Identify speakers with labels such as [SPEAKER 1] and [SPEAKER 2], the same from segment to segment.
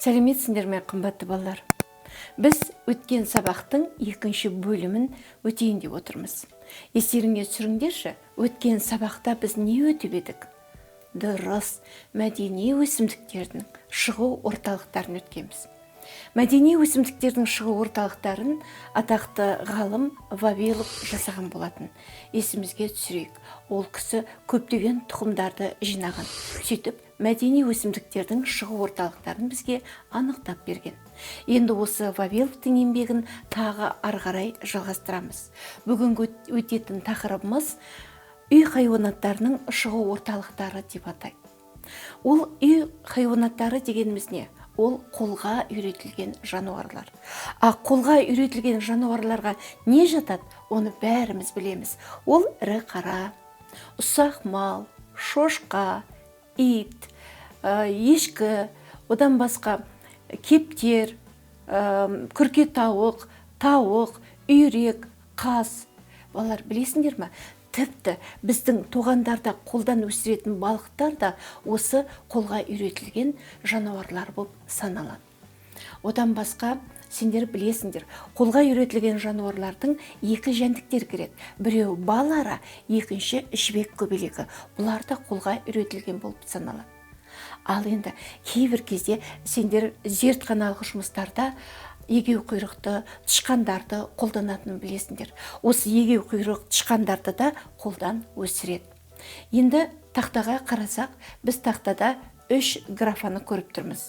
[SPEAKER 1] Сәлеметсіңдер ме, қымбатты балалар? Біз өткен сабақтың екінші бөлімін өтейін деп отырмыз. Естеріңе түсіріңдерші, өткен сабақта біз не өтіп едік? Дұрыс, мәдени өсімдіктердің шығу орталықтарын өткенбіз. Мәдени өсімдіктердің шығу орталықтарын атақты ғалым Вавилов жасаған болатын. Есімізге түсірейік, ол кісі көптеген тұқымдарды жинаған. Сөйтіп, мәдени өсімдіктердің шығу орталықтарын бізге анықтап берген. Енді осы Вавиловтың еңбегін тағы ары қарай жалғастырамыз. Бүгінгі өтетін тақырыбымыз үй хайуанаттарының шығу орталықтары деп атайды. Ол үй хайуанаттары дегеніміз не? Ол қолға үйретілген жануарлар. А қолға үйретілген жануарларға не жатады, оны бәріміз білеміз. Ол ірі қара, ұсақ мал, шошқа, ит, ешкі, одан басқа кептер, күрке тауық, тауық, үйрек, қаз. Балалар, білесіңдер ме? Тіпті біздің тоғандарда қолдан өсіретін балықтар да осы қолға үйретілген жануарлар болып саналады. Одан басқа сендер білесіңдер, қолға үйретілген жануарлардың екі жәндіктер кіреді. Біреуі бал ара, екінші жібек көбелегі. Бұлар да қолға үйретілген болып саналады. Ал енді кейбір кезде сендер зертханалық жұмыстарда егеу құйрықты тышқандарды қолданатынын білесіңдер. Осы егеу құйрық тышқандарды да қолдан өсіреді. Енді тақтаға қарасақ, біз тақтада үш графаны көріп тұрмыз.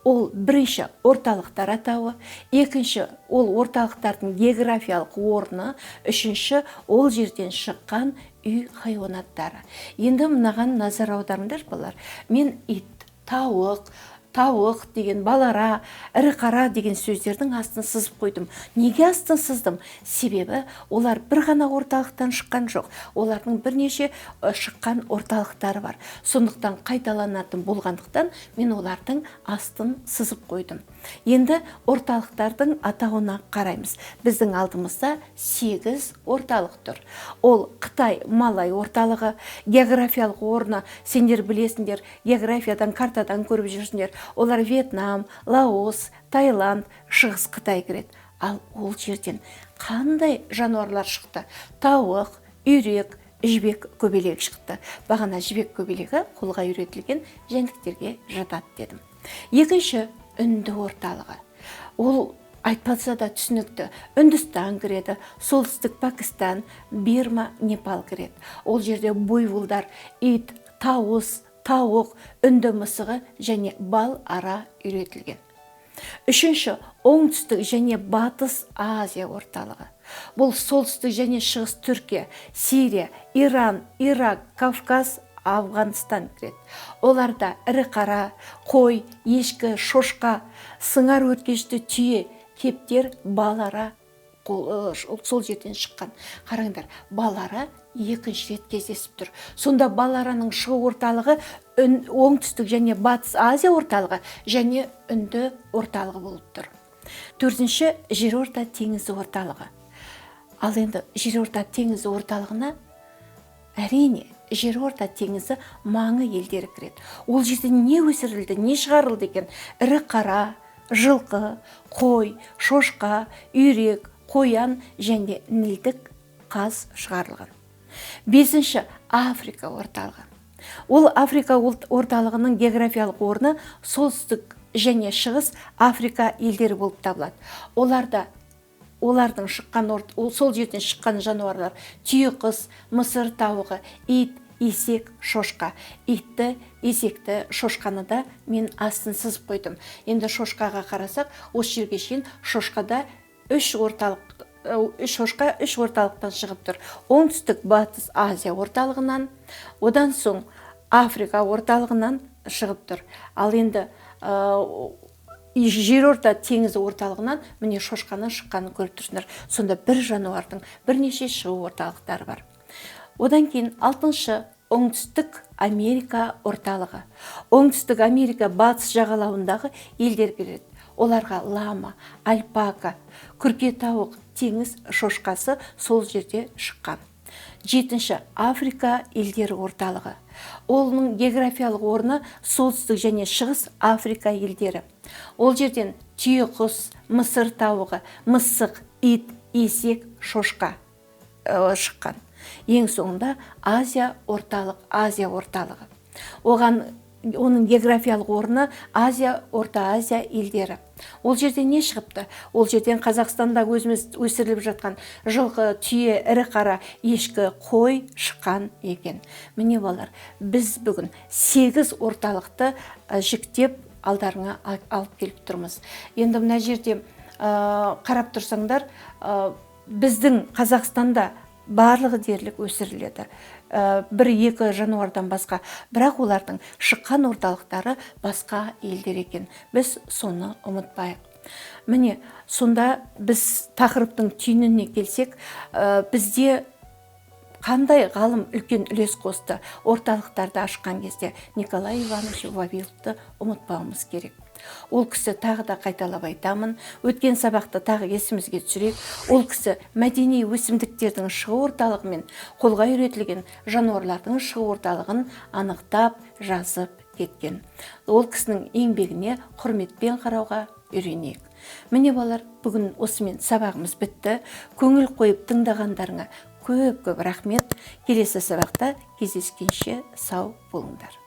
[SPEAKER 1] Ол бірінші орталықтар атауы, екінші ол орталықтардың географиялық орны, үшінші ол жерден шыққан үй хайуанаттары. Енді мынаған назар аударыңдар, балалар. Мен ит, тауық, тауық деген, балара, ірі қара деген сөздердің астын сызып қойдым. Неге астын сыздым? Себебі олар бір ғана орталықтан шыққан жоқ. Олардың бірнеше шыққан орталықтары бар. Сондықтан қайталанатын болғандықтан мен олардың астын сызып қойдым. Енді орталықтардың атауына қараймыз. Біздің алдымызда 8 орталық тұр. Ол Қытай Малай орталығы, географиялық орны сендер білесіңдер, географиядан, картадан көріп жүрсіңдер. Олар Вьетнам, Лаос, Таиланд, Шығыс Қытай кіреді. Ал ол жерден қандай жануарлар шықты? Тауық, үйрек, жібек көбелегі шықты. Бағана жібек көбелегі қолға үйретілген жәндіктерге жатады дедім. Екінші үнді орталығы. Ол айтпаса да түсінікті. Үндістан кіреді, солтүстік Пәкістан, Бирма, Непал кіреді. Ол жерде буйволдар, ит, тауыс, тауық, үнді мысығы және бал ара үйретілген. Үшінші оңтүстік және батыс Азия орталығы. Бұл солтүстік және шығыс Түркия, Сирия, Иран, Ирак, Кавказ, Афганстан кіреді. Оларда ірі қара, қой, ешкі, шошқа, сыңар өркешті түйе, кептер, бал ара сол жерден шыққан. Қараңдар, бал ара екінші рет кездесіп тұр. Сонда бал араның шығу орталығы оңтүстік және батыс Азия орталығы және үнді орталығы болып тұр. Төртінші Жерорта теңізі орталығы. Ал енді Жерорта теңізі орталығына әрине Жерорта теңізі маңы елдері кіреді. Ол жерде не өсірілді, не шығарылды екен? Ірі қара, жылқы, қой, шошқа, үйрек, қоян және нілдік қаз шығарылған. Бесінші Африка орталығы. Ол Африка орталығының географиялық орны солтүстік және шығыс Африка елдері болып табылады. Оларда олардың шыққан ол сол жерден шыққан жануарлар түйеқұс, мысыр тауығы, ит, есек, шошқа. Итті, есекті, шошқаны да мен астын сызып қойдым. Енді шошқаға қарасақ, осы жерге шейін шошқада үш орталық, үш шошқа үш орталықтан шығып тұр. Оңтүстік батыс Азия орталығынан, одан соң Африка орталығынан шығып тұр. Ал енді Жерорта теңізі орталығынан міне шошқаның шыққанын көріп тұрсыңдар. Сонда бір жануардың бірнеше шығу орталықтары бар. Одан кейін алтыншы Оңтүстік Америка орталығы. Оңтүстік Америка батыс жағалауындағы елдер кіреді. Оларға лама, альпака, күрке тауық, теңіз шошқасы сол жерде шыққан. Жетінші, Африка елдері орталығы. Оның географиялық орны Солтүстік және Шығыс Африка елдері. Ол жерден түйеқұс, мысыр тауығы, мысық, ит, есек, шошқа шыққан. Ең соңында Азия, Орталық Азия орталығы. Оған оның географиялық орны Азия, Орта Азия елдері. Ол жерден не шығыпты? Ол жерден Қазақстанда өзіміз өсіріліп жатқан жылқы, түйе, ірі қара, ешкі, қой шыққан екен. Міне, балалар, біз бүгін сегіз орталықты жіктеп, алдарыңа алып келіп тұрмыз. Енді мына жерде қарап тұрсаңдар, біздің Қазақстанда барлығы дерлік өсіріледі, бір екі жануардан басқа, бірақ олардың шыққан орталықтары басқа елдер екен. Біз соны ұмытпайық. Міне, сонда біз тақырыптың түйініне келсек, бізде қандай ғалым үлкен үлес қосты орталықтарды ашқан кезде? Николай Иванович Вавиловты ұмытпауымыз керек. Ол кісі, тағы да қайталап айтамын, өткен сабақты тағы есімізге түсірейік, ол кісі мәдени өсімдіктердің шығу орталығы мен қолға үйретілген жануарлардың шығу орталығын анықтап, жазып кеткен. Ол кісінің еңбегіне құрметпен қарауға үйренейік. Міне, балалар, бүгін осымен сабағымыз бітті. Көңіл қойып тыңдағандарыңа көп көп рахмет. Келесі сабақта кездескенше сау болыңдар.